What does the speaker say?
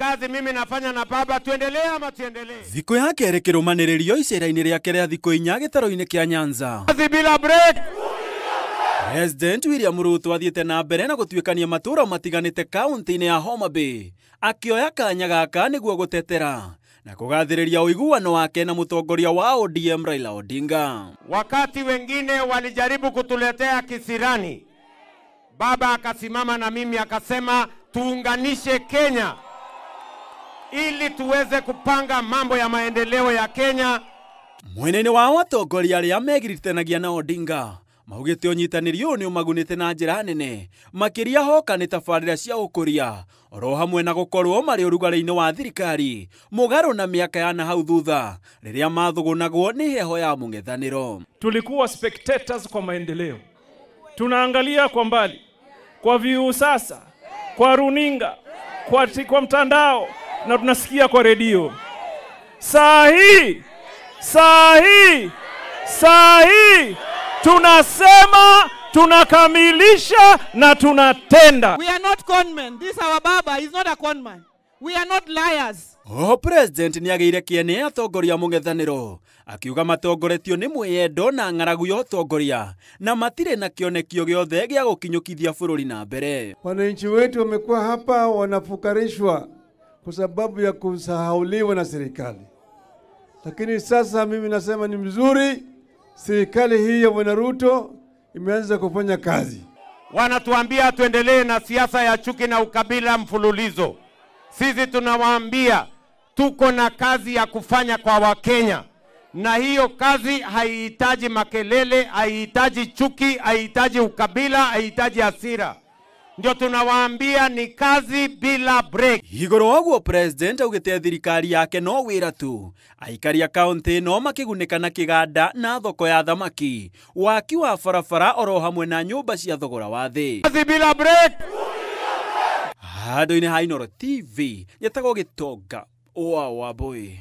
Kazi mimi nafanya na baba, tuendelee ama tuendelee? Thikũ ya kerĩ kĩrũmanĩrĩrio icera-inĩ rĩake rĩa thikũ 4 gĩtaro-inĩ kĩa Nyanza. Kazi bila break. President William Ruto athiĩte na mbere na gũtuĩkania matũũra matiganĩte kaunti-inĩ ya Homa Bay akĩoya kanya gaka nĩguo gũtetera na kũgathĩrĩria ũiguano wake na mũtongoria wa ODM Raila Odinga. Wakati wengine walijaribu kutuletea kisirani, baba akasimama na mimi akasema tuunganishe Kenya ili tuweze kupanga mambo ya maendeleo ya Kenya. Mwenene wa atongoria arĩa megiritanagia na Odinga maugĩte ũnyitanĩri ũyũ nĩ ũmagunĩte na njĩra nene makĩria hoka nĩ tabarĩra cia ũkũria oro hamwe na gũkorwo marĩ ũrugarĩ-inĩ wa thirikari mũgarũ na mĩaka ya na hau thutha rĩrĩa mathũgũnagwo nĩ heho ya mũng'ethanĩro. Tulikuwa spectators kwa maendeleo, tunaangalia kwa mbali, kwa viu sasa, kwa runinga, kwa mtandao na tunasikia kwa redio. Saa hii, saa hii, saa hii tunasema, tunakamilisha na tunatenda. We are not conmen. This our baba is not a conman. We are not liars. O president nĩagĩire kĩene atongoria mũng'ethanĩro akiuga matongoretio nĩ mwĩyendo na ng'aragu ya ũtongoria na matirĩ na kĩonekio gĩothe gĩa gũkinyũkithia bũrũri na mbere. Wananchi wetu wamekuwa hapa wanafukarishwa kwa sababu ya kusahauliwa na serikali, lakini sasa mimi nasema ni mzuri serikali hii ya Bwana Ruto imeanza kufanya kazi. Wanatuambia tuendelee na siasa ya chuki na ukabila mfululizo. Sisi tunawaambia tuko na kazi ya kufanya kwa Wakenya, na hiyo kazi haihitaji makelele, haihitaji chuki, haihitaji ukabila, haihitaji hasira. Ndio tunawaambia ni kazi bila break. Igũrũ waguo president augĩte thirikari yake no wĩra tu. Aikari a kaunti no makĩgunĩka na kĩganda na thoko ya thamaki, waki wa barabara oro hamwe na nyũmba cia thogora wa thĩ. Kazi bila break. Handũ-inĩ ha Inooro TV, nyetagwo Gĩtonga wa Wambui.